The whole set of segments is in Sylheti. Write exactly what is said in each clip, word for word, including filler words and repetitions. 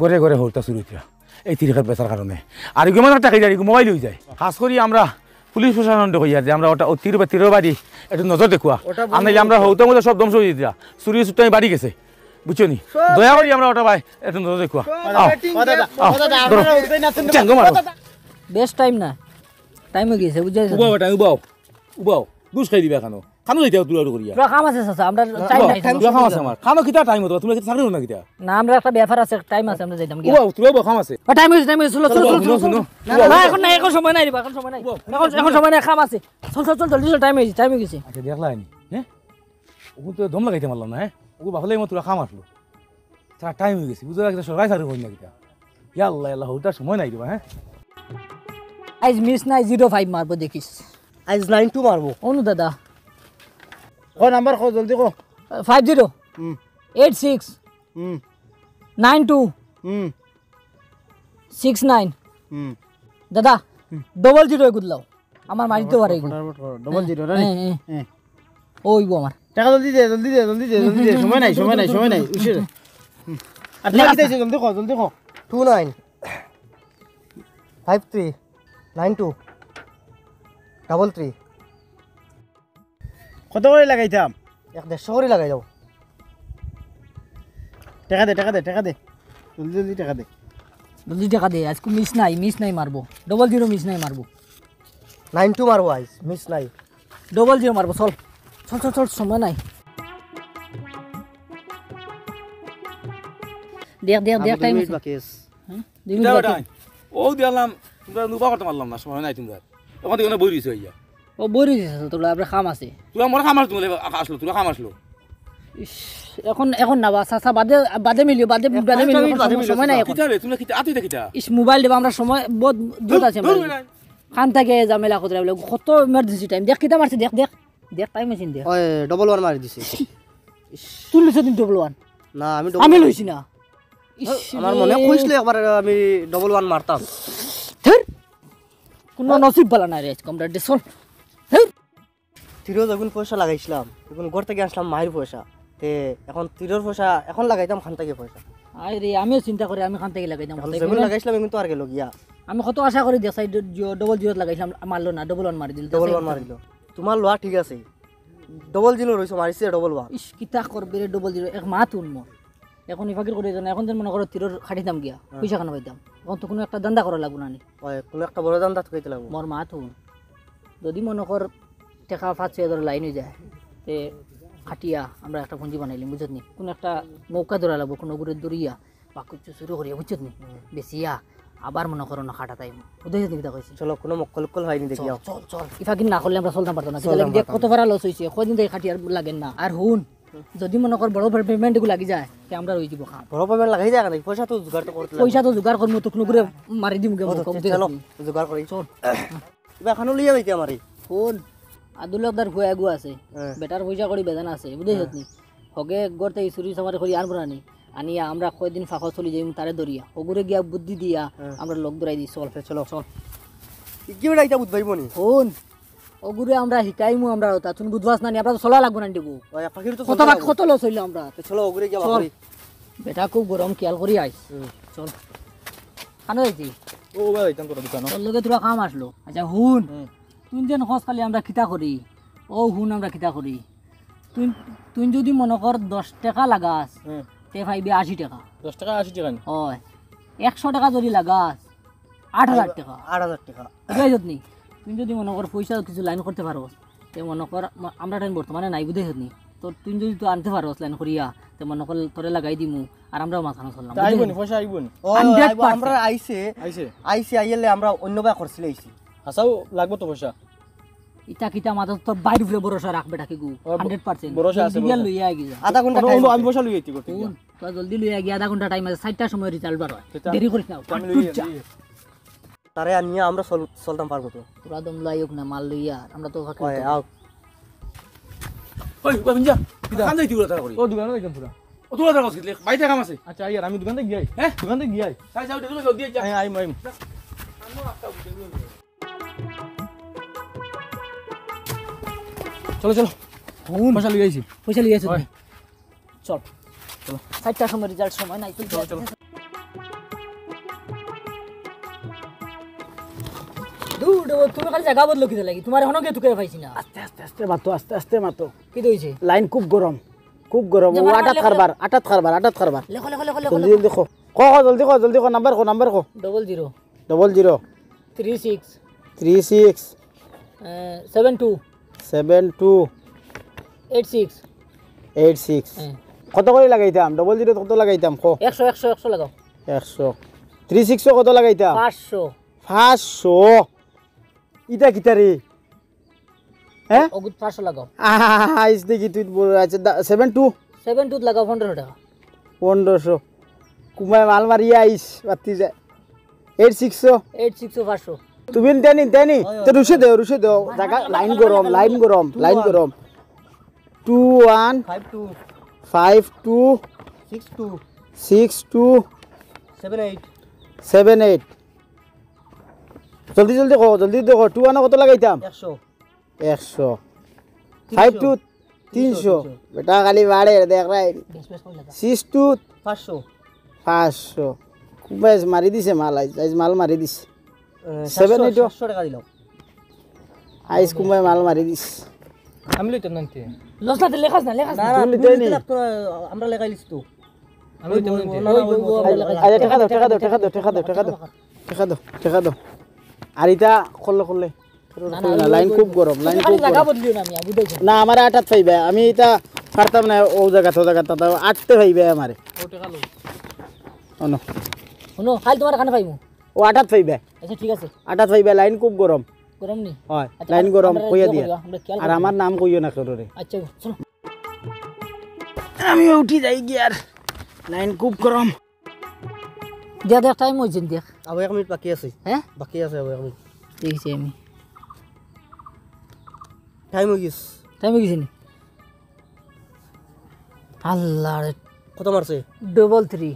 ঘরে ঘরে হউরতা চুরি অইতরা এই তিরর বেচার কারণে। আর ইগু মানে টাকা যায়, ইগু মোবাইল অই যায়। খাছ করি আমরা পুলিশ প্রশাসনরে কইয়ার যে আমরা ওটা, ও তির বা তিরর বাড়ি একটু নজর দেখুয়া। ওটা আর নাইলে আমরা হউরতা মধ্যে সব ধ্বংস অই যাইতরা। চুরি চুট্টামি বাড়ি গেছে, বুঝছো নি? দয়া করি আমরা ওটা ভাই একটু নজর দেখুয়া। আও। ও দাদা, আও, ও দাদা, ধরো। আপনারা উঠবেন না, তুমি চেঙ্গো মারো। বেশ টাইম না, টাইম অই গেছে, বুঝছো? উবাও বেটা, উবাও, উবাও। দুষ খাই দিবা কেন? খানো যাইতে তুলা করিয়া। তুলা কাম আছে চাচা, আমরা টাইম নাই। তুলা কাম আছে আমার। খানো কিতা টাইম অইতো? তুমি কিতা চাকরি করো না কিতা? না, আমরা একটা ব্যাপার আছে, টাইম আছে, আমরা যাইতাম গিয়া। উবাও, তুলা উবাও, কাম আছে। ও, টাইম অইছে, টাইম অইছে, চলো, চলো, চলো, চলো, চলো। না, না, এখন না, এখন সময় নাই রে বা, এখন সময় নাই। উবাও, উবাও। এখন, এখন সময় নাই, কাম আছে। চল, চল, চল, জলদি চল, টাইম অইছে, টাইম অই গেছে। আচ্ছা, দেখলা নি? হ্যাঁ? ওগুন তো দম লাগাইতে পারলাম না, হ্যাঁ? ওগু বাফলে আমার তুলা কাম আসলো। তারা টাইম অই গেছে, বুঝো, একটা সরকারি চাকরি করি না কিতা? ইয়া আল্লাহ, ইয়া আল্লাহ, হউরতার সময় নাই রে বা, হ্যাঁ? আইজ মিস নাই, জিরো ফাইভ মারবো দেখিস। আইজ নাইন টু মারবো। অনু দাদা। কো নাম্বার কো, জলদি কো। Five zero. হুম। Eight six. হুম। Nine two. হুম। Six nine. হুম। দাদা, হুম। ডবল জিরো এগুলো লাও। আমার মারিতে পারে এগু। ফটাফট করো। ডবল জিরো, হ্যাঁ, ready? হ্যাঁ, হ্যাঁ। হ্যাঁ। ওইবো আমার। টাকা জলদি দে, জলদি দে, জলদি দে, জলদি দে। সময় নাই, সময় নাই, সময় নাই। উঠে যা। হুম। আর ঠিক লেখা আছে। আছে, জলদি কর, জলদি কর। Two nine five three nine two double three. কত করি লাগাইতাম? এক দেড়শো করি লাগাই দাও। টাকা দে, টাকা দে, টাকা দে। জলদি, জলদি টাকা দে। জলদি টাকা দে, আইজকু মিস নাই, মিস নাই মারবো। ডবল জিরো মিস নাই মারবো। নাইন টু মারবো আইজ, মিস নাই। ডবল জিরো মারবো, চল। চল, চল, চল, সময় নাই। দেখ, দেখ, দেখ, আমি দুই টাইম মিনিট আছে। বাকি আছে। হ্যাঁ? দুই মিনিট কিতা বাকি। বেটা? ও দিলাম, তোমরা নুবা করতে পারলাম না, সময় নাই তোমরা। এখন থেকে বই রইছে হইয়া। ও বই রইছে তো, তোমরা আপনার কাম আছে। তোরা মোর কাম আসলো, তোমরা আসলো, তোরা কাম আসলো। ইস, এখন, এখন না বা, চাচা, বাদে, বাদে মিলিও, বাদে, এক বাদে মিলিও, মিনিট এখন বাদে সময়, মিলিও, সময় নাই চাচা। এখন। কিতা রে, তোমরা কিতা, আতে কিতা? ইস, মোবাইল দেবা, আমরা সময় বহুত জুত আছে ধুর, আমরা। ধুর, ধুর। খান থেকে ঝামেলা করতে হবে, কত ইমার্জেন্সি টাইম। দেখ, কিতা মারছে, দেখ, দেখ, দেখ, টাইম মেশিন দেখ। ওই, ডবল ওয়ান মারি দিছে। ইস। তুই লইছ দিন ডবল ওয়ান। না, আমি আমি ডবল লইছি না। ইস, আমার রে। মনে কইছিল একবার আমি ডবল ওয়ান মারতাম। ধুর, কোনো নসিব বালা নাই রে, আজকে আমরা ডেসল। ধুর। তিরো যখন পয়সা লাগাইছিলাম, তখন ঘর থেকে আসলাম মায়ের পয়সা। তে এখন তিরোর পয়সা, এখন লাগাইতাম খান থেকে পয়সা। আয় রে, আমিও চিন্তা করি, আমি খান থেকে লাগাইতাম, এখন খান থেকে যেমন লাগাইছিলাম, এখন তো আর গেল গিয়া। আমি কত আশা করি দেশাই ড-, জিও, ডবল জিরো লাগাইছিলাম, মারলো না, ডবল ওয়ান মারি দিল। ডবল ওয়ান মারি দিল। তোমার লোয়া ঠিক আছে, ডবল জিরো রইছে, মারিছে ডবল ওয়ান। ইস, কিতা করবে রে ডবল জিরো, এক মাত হুন মোর। এখন ইফাকির করে জানা, এখন যেন মনে করো তিরোর খাটিতাম গিয়া, হ্যাঁ। পয়সা খান পাইতাম। এখন তো কোনো একটা ধান্দা করা লাগবো না নি। ওই, কোনো একটা বড় ধান্দা তো খাইতে লাগবো। মোর মাত হুন। যদি মনে কর টেকা পাঁচ ছয় হাজার লাইন অই যায়, তে খাটিয়া আমরা একটা পুঞ্জি বানাইলিম, বুঝছত নি? কোনো একটা নৌকা ধরা লাগবো, কোনো গুড়ে দরিয়া, বা কিছু চুরি করিয়া, বুঝছত নি? হুম। বেচিয়া, আবার মনে করো না খাটা তাই। বুঝছত নি কিতা কইছি? চলো, কোনো মক্কল উক্কল হয়নি দেখি চল, আও। চল, চল। ইফাকিন না করলে আমরা চলতাম পারতাম না। চলতাম কিতা লাগি দেখ, পারতাম কত না। ফারা লস অইছে, কয়দিন থেকে খাটিয়ার লাগের না। আর হুন, হুম। যদি মনে কর বড় পেমেন্ট এগু লাগি যায়, তে আমরা রই দিব খাম। বড় পেমেন্ট লাগাই যায় না, পয়সা তো জোগাড় তো করতে লাগবো। পয়সা তো জোগাড় করবো, তো কোনো করে মারি দিমু গে ও তো, মুখ, বুঝছত চলো, নি? জোগাড় করি। চল। এবার খানো লইয়া যাইতে আমারে। হুন, আদুলকদার ফুয়া এগু আছে। হ্যাঁ। বেটার পয়সা করি বেজান আছে, বুঝছত হ্যাঁ। নি? হগে ঘর থেকে চুরি চামারি করি আনবো না নি। আনিয়া আমরা কয়দিন ফাঁকা চলি যাইমু তারে ধরিয়া। হগুরে গিয়া বুদ্ধি দিয়া হ্যাঁ। আমরা লগ ধরাই দিই, চল। আচ্ছা, চলো। চল। ই কি বেটা ইটা বুঝবাইবো নি? হুন, হগুরে আমরা হিকাইমু আমরা ওটা। তুই বুঝবাস না নি, আমরা তো চলা লাগবো না নি দেবো। ওই এক পাখির তো কত চলতে ভাগ লাগবো। কত লস হইলো আমরা। তো চলো, হগুরে গিয়া চল। বাকরি। বেটা খুব গরম, খেয়াল করি আইস। হুম। চল। খানো যাইতি? ও ভাই, যাইতাম তোরা দোকানো। তোর লগে তোরা কাম আসলো। আচ্ছা, হুন। হুম। তুই যেন খোঁজ খালি আমরা কিতা করি। ও হুন, আমরা কিতা করি। তুই, তুই যদি মনে কর দশ টাকা লাগাস, হুম। তে পাইবি আশি টাকা। দশ টাকা আশি টাকা নি? হয়। একশো টাকা যদি লাগাস, আট হাজার টাকা। আট হাজার টাকা। বুঝছত নি? তুই যদি মনে কর পয়সা কিছু লাইন করতে পারো, তে মনে কর, ম-, আমরা টাইম বর্তমানে নাই, বুঝছত নি? তো তুই যদি তো আনতে পারো লাইন করিয়া, তে মনে কর তোরে লাগাই দিমু, আর আমরাও মাঝখানো চললাম, তা আইবো বুঝলি? নি, পয়সা আইবো নি? ও, hundred percent। আইবো, আমরা আইছে, আইছে। আইছে, আইলে আমরা অন্য বা করছিল আইছি। হাছাউ লাগবো তো পয়সা। ইটা কিতা মাথা তোর বাইর উপরে ভরসা রাখবে ডাকি গু, ও, ব-, hundred percent। ভরসা আছে, জলদি গিয়া ভরসা। লইয়া আই গিয়া। আধা ঘন্টা হুন, টাইম হুন, আছে। আমি পয়সা লইয়া আইতে করতে হুন, গিয়া। তোরা জলদি লইয়া গিয়া, আধা ঘন্টা টাইম আছে, চারটার সময় রেজাল্ট বার হয়। সেটা দেরি করিস না, তো আমি ফাট লইয়া ফুট যা। যাই। তারে আনিয়া আমরা চল-, চলতাম পারবো তো। তোরা দম লইয়া আউক না, মাল লইয়া, আমরা তো ফাঁকি ওই, হইতাম। আউক। ওই, ওই, মিঞ্জা, কিতা? কান যাইতি ওরা তাড়াতাড়ি। ও, দোকানো যাইতাম পুরা। ও, তোরা তাড়াতাড়ি আসলে, বাইরে কাম আছে। আচ্ছা, আইয়ার, আমি দোকান থেকে গিয়াই। হ্যাঁ? দোকান থেকে গিয়াই। যাই, যাও, দেখো, যাও, দিয়ে যা। হ্যাঁ, আইম, আইম। চলো, চলো। হুন। পয়সা লই আইছি। পয়সা লই আইছো ওই। তুমি? চল। চলো। চারটার সময় রেজাল্ট, সময় নাই, তুই চলো, যা। চলো। দূর, ও তুমি খালি জাগা বদলো কিতা লাগি? তুমার এখনো কে তুকে পাইছি না। আস্তে, আস্তে, আস্তে মাতো, আস্তে, আস্তে মাতো। কিতা অইছে? লাইন খুব গরম, খুব গরম। ও লেখো, লেখো, আটাত লেখো। কারবার, আটাত কারবার, আটাত কারবার। লেখো, লেখো, লেখো, লেখো, জলদি, লেখো। জলদি কও, কও, জলদি কও, জলদি কও, নাম্বার কও, নাম্বার কও। Double zero। Double zero। Three six। Three six। এ, seven two। Seven two। Eight six। Eight six। হ্যাঁ। কত করি লাগাইতাম? Double zero কত লাগাইতাম? কও। একশো, একশো, একশো লাগাও। একশো। Three six ও কত লাগাইতাম? পাঁচশো। পাঁচশো? ইটা কিতা রে? হ্যাঁ? অগুত পাঁচশো লাগাও। আইস দেখি তুই বড়, আচ্ছা, দা-, seven two। Seven two লাগাও পনেরোশো টেকা। পনেরোশো। কুমায় মাল মারি আইস, বাতি যায়। Eight six ও। Eight six ও পাঁচশো। তুমি নিতে নি, নিতে নি? হয়, হয়। তো রুশে দেও, রুশে দেও। জাগা, লাইন গরম, লাইন গরম, লাইন গরম। Two one। Five two। Five two। Six two। Six two। Seven eight। Seven eight। জলদি, জলদি কও, জলদি কও। Two one ও কত লাগাইতাম? একশো। একশো। তিনশো। Five two, তিনশো, তিনশো। তিনশো। বেটা খালি বাড়ে, দেখ রাই। বেশ, বেশ, কম লাগা। Six two। পাঁচশো। পাঁচশো। কুমায় মারি দিছে মাল আইজ, আইজ মাল মারি দিছে। এ, seven eight ও। সাতশো, সাতশো টেকা দিলাম। আইজ কুমায় মাল মারি দিছে। আমি লইতাম না নিতে। লস না, লেখাস না, লেখাস না। না, না, তুমি তুমি নিতে নিতে না। লাগতো না, আমরা লেখাই লিছি তো। আমি লইতাম না নিতে। না, না, ওই, ওই, ওই, ওই, আমরা লেখাই আরে, টেকা দাও, টেকা দাও, টেকা দাও, টেকা দাও, টেকা দাও। টেকা দাও, টেকা দাও। আর ইটা করলে, করলে। না, না, না, ওই, লাইন ওই, খুব ওই, গরম, তুমি লাইন খালি খুব জাগা গরম। বদলিও না, আমি বুঝাইছি। না, আমারে আটাত পাইবা, আমি ইটা পারতাম না, ও জাগাত, ও জাগাত, আটাত পাইবা আমারে। ও টেকা লও। অনো। হুনো, খালি তুমার কানে পাইমু। ও আটাত পাইবা। আচ্ছা, ঠিক আছে। আটাত পাইবা, লাইন খুব গরম। গরম নি? হয়, আচ্ছা, লাইন আমরা গরম, আমরা কইয়া ইয়ে দিয়া। করিও, আমরা খেয়াল আর করিও। আমার নাম কইও না কেউরে। আচ্ছা, চলো। আমি উঠি যাই গিয়া আর। লাইন খুব গরম। দেখ, দেখ, টাইম অইছে নি, দেখ। আবো এক মিনিট বাকি আছে। হ্যাঁ? বাকি আছে আবো এক মিনিট। দেখছি আমি। টাইম অই গেছে। টাইম অই গেছে নি? আল্লাহ রে। কত মারছে? Double three।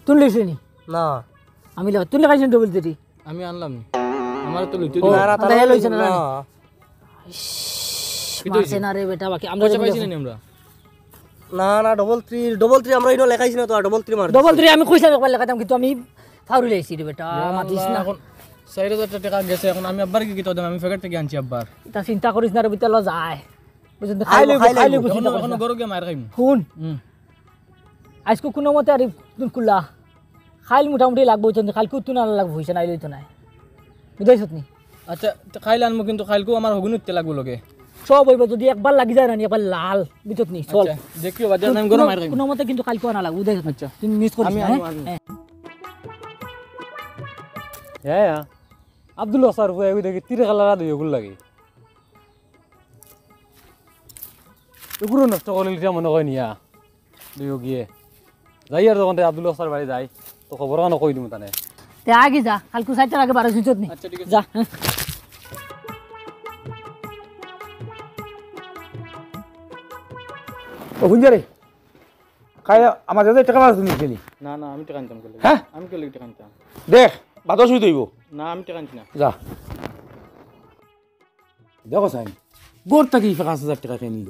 তুই লইছস নি? না। আমি লই, তুই লাগাইছস double three। আমি আনলাম নি। আমার তো লইতে ও, দিল। না, না, তারা তারা লইছে না, না। না। ইশ, কিতা মারছে হইছে? না রে বেটা, বাকি আমরা পয়সা যখন পাইছি না নি আমরা? না, না, double three, double three আমরা ইনো লেখাইছি না তো, আর double three মারছে। Double three আমি কইছিলাম একবার লেখাইতাম, কিন্তু আমি ফাউরি লাইছি রে বেটা, ইয়া মাতিস আল্লাহ, না। এখন চাইর হাজার টেকা গেছে, এখন আমি আব্বার কি কিতা দিমু? আমি ফেকেট থাকি আনছি আব্বার। ইতা চিন্তা করিস না রে, বিতা ল যায়। বুঝছস নি? খাই খাইলে, লইবো, খাইলে খাই লইবো, লইবো। চিন্তা এখন করিস না। ঘরো গিয়া মার খাইমু। হুন। হুম। আইজকু কুনুমতে আর তুন কুলা। খাইল মোটামুটি লাগবো, বুঝছস নি? খাইলকু তুন আনা লাগবো, পয়সা নাইলে অইতো নায়। বুঝাইছত নি? আচ্ছা, তো খাইল আনমু, কিন্তু খাইলকু আমার হগুন উঠতে লাগবো লগে। সব অইবো, যদি একবার লাগি যায় না নি, একবার লাল, বুঝছত নি? চল। আচ্ছা, দেখিও, বাজার নাম গরম আর খাইমু। কুনুমতে কিন্তু খাইলকু আনা লাগবো, বুঝাইছত নি? আচ্ছা। তুই মিস করিস আমি না, আনমু, হ্যাঁ? আনমু। হ্যাঁ। হ্যাঁ, হ্যাঁ। আব্দুল ওয়াসার ফুয়া এগু দেখি তীর খেলার আদু এগুর লাগে। এগুলো নষ্ট করিল ইটা মনে কয় নিয়া। দুইও গিয়ে। যাই আর যখন তে আব্দুল ওয়াসার বাড়ি যাই, তো খবর খানো কই দিমু তানে। তে আগে যা, কাইলকু চাইরটার আগে বারো সুইচত নি। আচ্ছা, ঠিক আছে। যা, হ্যাঁ। ও, হুন যা রে। খাই আমার যাতে টেকা পাস নিস নি। না, না, আমি টেকা আনতাম কেন? হ্যাঁ? আমি কেন টেকা আনতাম? দেখ, বাতাস হইতে হইব। না, আমি টেকা আনছি না। যা। দেখো সাইন, গড় থাকি পাঁচ হাজার টেকা কে নিল?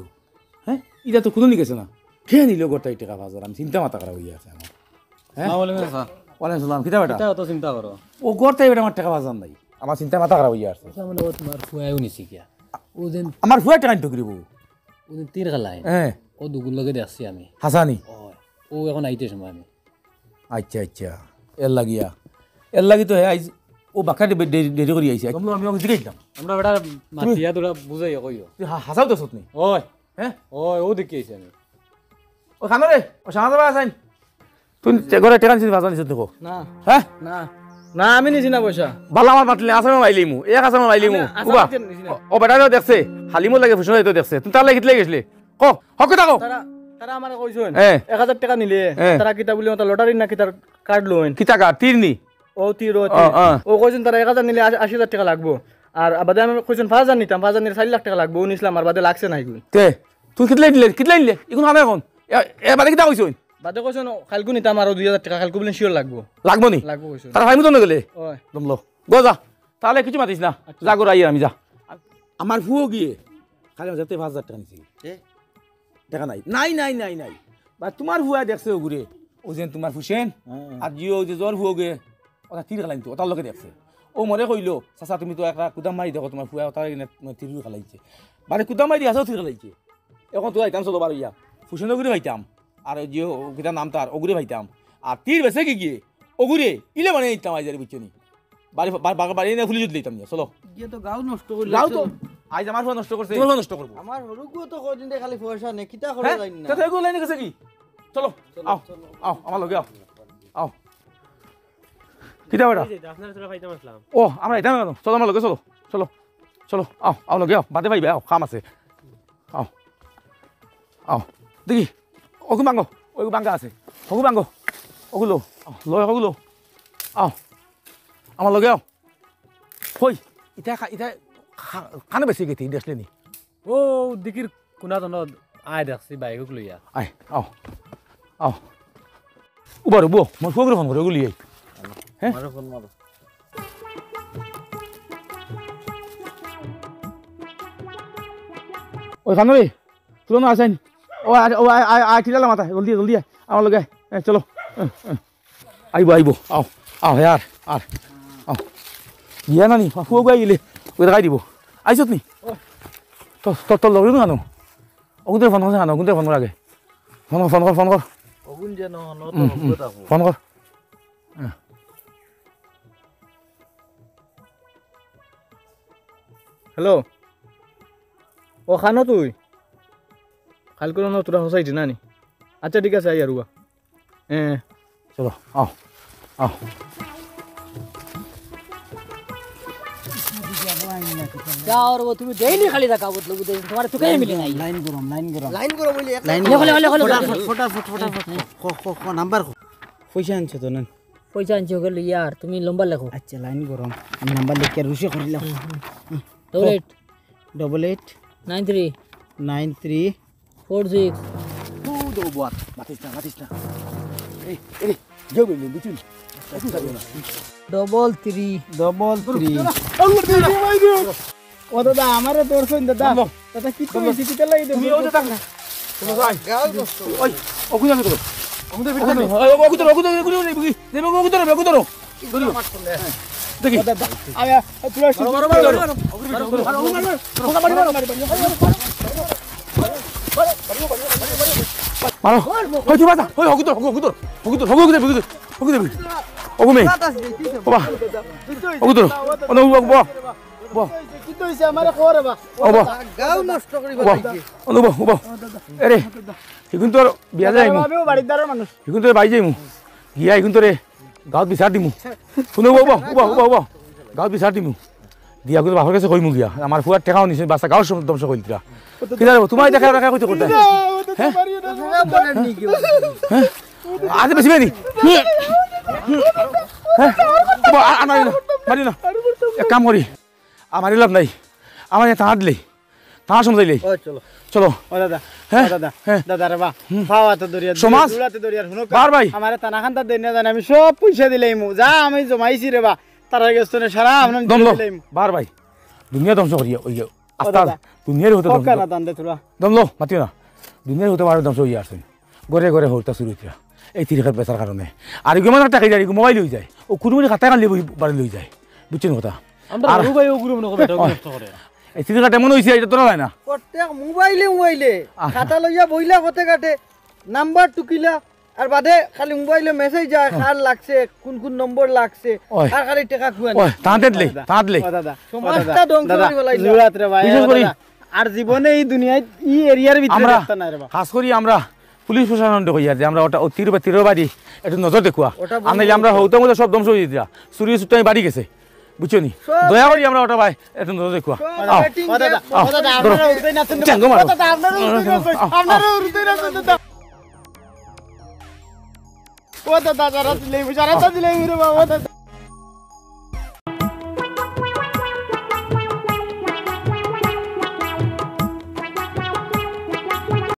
হ্যাঁ, ইটা তো কুনু নি গেছে না। কে নিল গড় থাকি টেকা পাঁচ হাজার? আমি চিন্তা মাথা খারাপ হইয়া আছে আমার। হ্যাঁ? আসসালামু আলাইকুম, স্যার। ওয়ালাইকুম সালাম, কিতা বেটা? কিতা অত চিন্তা করো? ও গড় থাকি বেটা আমার টেকা পাঁচ হাজার নাই। আমার চিন্তা মাথা খারাপ হইয়া আছে। আচ্ছা, মানে ও তোমার ফুয়াইও নিছি কিয়া? ও যেন আমার ফুয়া টেকা নিতো কিরে বউ? ও যেন তীর খেলায়। হ্যাঁ। ও দুগুর লগে দেখছি আমি। হাসানি? ও, ও এখন আইতে সময় আমি। আচ্ছা, আচ্ছা। এর লাগিয়া। এর লাগি তো হে আইজ ও বাক্কা দে-, দে-, দেরি করি আইছে। তোমরা আমি ওকে জিগাইলাম। আমরা বেটা মাতিয়া তোরা বুঝাই কইও। তুই হা-, হাসাও তো সতনি। ওই। হ্যাঁ? ওই, ও দেখি আইছে আমি। ও খানো রে, ও শাহজাদা আছেন। তুই তে-, ঘরে টেকা নিছিস, বাজার নিছিস দেখো। না। হ্যাঁ? না। না, আমি নিছি না পয়সা। বালা আমার মাতলে আসামে মাইলিমু, এক আসামে মাইলিমু। আমি আসামে উবা। নিছি না। ও, ও বেটা দেখছে, হালিমর লাগে ফুসন যাইতো দেখছে। তুই তার লাগি কিতলে গেছলে? কো, হক কথা কো। তারা, তারা আমারে কইছইন, হ্যাঁ। এক হাজার টেকা নিলে, হ্যাঁ। তারা কিতা বলে, ওটা লটারির না কিতার কার্ড লইন। কিতা কার্ড? তীর নি? ও তীর, ও ও, তীর। ও। ও কইছইন, তারা এক হাজার নিলে আশি, আশি হাজার টেকা লাগবো। আর বাদে আমি কইছইন, পাঁচ হাজার নিতাম, পাঁচ হাজার নিলে চাইর লাখ টেকা লাগবো। ও নিছলা, আর বাদে লাগছে না ইগুন। তে, তুই কিতলে নিলে? কিতলে নিলে? ইগুন খানা এখন। এ, এ বাদে কিতা কইছইন? বাদে কইছইন, কাইলকু নিতাম আরো দুই হাজার টেকা, কাইলকু বুলে sure লাগবো। লাগবো নি? লাগবো কইছইন। তারা পাইমু তো না গেলে? ওই। দমলো। গো যা। তাহলে কিছু মাতিস না। আচ্ছা। যা গো, আইয়ার আমি যা। আমার ফুয়াও গিয়ে খালি আমার যাতে পাঁচ হাজার টেকা নিছে। এ? টেকা নাই। নাই, নাই, নাই, নাই। বা তোমার ফুয়া দেখছে ওগুরে। ও যেন তোমার ফুসেন। হ্যাঁ, হ্যাঁ। আর জিও ওই যে জ্বর ফুয়া গিয়ে। ওটা তীর খেলাইন তো, ওটার লগে দেখছে। ও মরে কইলো, "চাচা, তুমি তো একটা কুদাম মারি দেখো, তুমার ফুয়া তার এনে তিরুর খালাইছে।" বারে কুদাম মারি আছে, তির খালাইছে। এখন তো আইতাম চলো বারইয়া। ফুসন ওগুরে পাইতাম। আর ওই যে ও কিতা নাম তার, ওগুরে পাইতাম। আর তির বেছে কি গিয়ে? ওগুরে, ইলে মানে নিতাম আইজ আর বুঝছো নি? বাড়ি, বা-, বা-, বাড়ি এনে ফুলি জুত লইতাম নিয়া, চলো। গিয়ে তো গাউ নষ্ট করলে, গাউ তো চলো। আইজ আমার ফুয়া নষ্ট করছে, তুমার ফুয়া নষ্ট করবো। আমার হরুগুও তো কদিন ধরে খালি পয়সা নেই, কিতা করে হ্যাঁ? জানি না। তা তো এগুলো লাইনে গেছে কি? চলো, চলো, আও, চলো। আও, আমার লগে আও। আও। কিতা বেটা? এই যে, আপনার তোরা পাইতাম আসলাম। ও, আমরা এটা না, চলো, আমার লগে চলো। চলো, চলো, আও, আও লগে আও, বাদে পাইবে, আও, কাম আছে। আও, আও, দেখি, ওগু ভাঙ্গো, ওগু ভাঙ্গা আছে। ওগু ভাঙ্গো, ওগুলো, আও, লয় ওগুলো। আও, আমার লগে আও। কই, ইটা খা-, ইটা খা-, কানে বেশি গেছি, দেখলে নি? ও, দিকির কোনা তন আয় দেখছি বাইক লইয়া। আয়, আও, আও। উবারো, বো, মোর ফুয়াগুরে ফোন করো, ওগুলি আই। হ্যাঁ? মারো ফোন মারো। ওই খানো রে, তুলো না আছেন। ও, আয়, ও, আয়, আয়, আয়, টিলালা মাথা, জলদি, জলদি আয়, আমার লগে আয়, এ, চলো। এ, এ। আইবো, আইবো, আও, আও, হে আর, আর, আও। গিয়া না নি, ফুয়া গিয়া গেলে, ওই দেখাই দিব। আইছত নি? তো, তো, তোর লগে না কেন? ওগুনতে ফোন করছে কেন? ওগুনতে ফোন কর আগে। ফোন কর, ফোন কর, ফোন কর। ওগুন যেন, ন তো হুম, হুম। ওগুন তো ফোন কর। হ্যাঁ। হ্যালো। ও খানো তুই? খাল করে না তোরা হোসাইটি না নি? আচ্ছা, ঠিক আছে, আই আর উবা। হ্যাঁ। চলো, আও, আও। যাও রে, তুমি ডেইলি খালি দেখা বদলো, বুঝে, তোমার তো কেউ মিলে নাই। লাইন গরম, লাইন গরম। লাইন গরম হইলে এক লাইন লেখো, লেখো, লেখো, লেখো। ফটাফট, ফটাফট, ফটাফট। ক, ক, ক, নাম্বার ক। পয়সা আনছো তো না? পয়সা আনছি ওকে লইয়া, আর তুমি লম্বা লেখো। আচ্ছা, লাইন গরম। আমি নাম্বার লিখে রুশে করিলাম। Double eight double eight nine three nine three four six। ও, দো বার, মাতিস না, মাতিস না। এই, এই, যাও, বুঝলি, বুঝলি? একটু যাবে না। Double three double three। ও দাদা, আমারে ধরছইন দাদা। বন্ধ। দাদা, কিতা বন্ধ। হইছে? কিতা লাগি তুমি ধরছইন? ওই যে থাক না। তুমি যাই। গাল দোস্ত। ওই, ওগুলো আমি করো। ওগুলো ভিতরে নেই। ওই, ওগুলো, ওগুলো, ওগুলো, ওগুলো, ওগুলো, ওগুলো, ওগুলো, ওগুলো। দেখি। ও দাদা, আরে, আরে, তুই আসছিস। মারো, মারো, মারো, মারো। মারো, মারো, মারো, মারো। মারো। ওই, তুই বাঁচা। ওই, হগুদর, হগুদর, হগুদর। ওগু মে। ওবা। ওগুদর। ওনো, ওবা, ওবা। ওবা। কিতা হইছে? আমারে কও রে বা। ওবা। গাও নষ্ট করি ওবা। ফেলাইছে। ওনো, ওবা, ওবা। এরে, ইগুন তোর বিয়া দাদা, যাইমু। আমিও বাড়ির দ্বারা মানুষ। ইগুন তোর বাড়ি যাইমু। গিয়া ইগুন তোরে গাঁত বিচার দিমু। শুনো, ওবা, ওবা, ওবা, ওবা। গাঁত বিচার দিমু। দিয়া কিন্তু বাপর কাছে কইমু গিয়া। আমার ফুয়ার টেকাও নিছে, বাচ্চা গাঁও সব ধ্বংস করি দিলা। কিতা রে, তোমার দেখা দেখা কইতে করতে। হ্যাঁ? হ্যাঁ? আরে বেশি বেনি। হ্যাঁ? ওবা, আর, আর মারি না, মারি না। এক কাম করি। আমার লাভ নাই। আমার এ তাঁত লে। তাঁত সমঝাইলে। ও, চলো। চলো। ও দাদা, হ্যাঁ? ও দাদা, হ্যাঁ। দাদা রে বা, হুম। পাওয়াতে দরিয়া, সমাজ। দৌড়াতে দরিয়ার, হুনো কা? বার ভাই। আমারে তানা খান্তা দেন না জানে, আমি সব পয়সা দিলাইমু। যা আমি জমাইছি রে বা, তারার গেছ তনে সারা আমরা দম লো। দিলাইমু। বার ভাই। দুনিয়া ধ্বংস করিয়া, ওই যে, ও আস্তা দাদা। দুনিয়ার হতে ও ধ্বংস। কানা দান দে তোরা। দম লো, মাতিও না। দুনিয়ার হতে বার ধ্বংস হইয়া আসছে। ঘরে ঘরে হরতা শুরু হইতরা। এই তিরিকার বেচার কারণে। আর এগুলো মানে টাকা যায়, এগুলো মোবাইল হয়ে যায়। ও কুড়ি মিনিট খাতায় কানলে বাড়ি লই যায়। বুঝছেন কথা? আমরা আর হরু ভাই ওগুলো মনে করবে, এটা ওই। নষ্ট করে। এই তিরিকাটা মনে হইছে, এটা তোরা যায় না। প্রত্যেক মোবাইলে মোবাইলে আহ। খাতা লইয়া বইলা পথে ঘাটে, নাম্বার টুকিলা, আর বাদে খালি মোবাইলে মেসেজ যায়, হ্যাঁ। কার লাগছে, কোন কোন নম্বর লাগছে, ওই। আর খালি টাকা খুয়ান। ওই, তাঁত দিলে, দাদা। তাঁত দিলে। ও দাদা, সমাজটা দাদা, ধ্বংস দাদা, করে ফেলাইলো। জুড়াত রে ভাই, বিশেষ ও করি দাদা। আর জীবনে এই দুনিয়ায়, এই এরিয়ার ভিতরে আমরা দেখতা না রে বা। খাস করি আমরা পুলিশ প্রশাসনরে কইয়ার যে আমরা ওটা, ও তিরুপা-, তিরুর বাড়ি একটু নজর দেখুয়া। ওটা আর নাইলে আমরা বন্ধ হৌতার মধ্যে সব ধ্বংস হয়ে দিতা। চুরি চুট্টামি বাড়ি গেছে। বুঝছো নি? সব দয়া করি আমরা ওটা ভাই একটু নজর দেখুয়া। সব আও। Waiting ও দাদা, game। ও দাদা, আও, আপনারা ধরো। উঠতেই না শুনতে ঠ্যাঙ্গো মারো। ও দাদা, আপনারা উঠতেই না শুনতে। আও, আও। আপনারা উঠতেই না শুনতে। ও দাদা, যারা দিলে, যারা তো দিলে, রে বাবা, ও দাদা।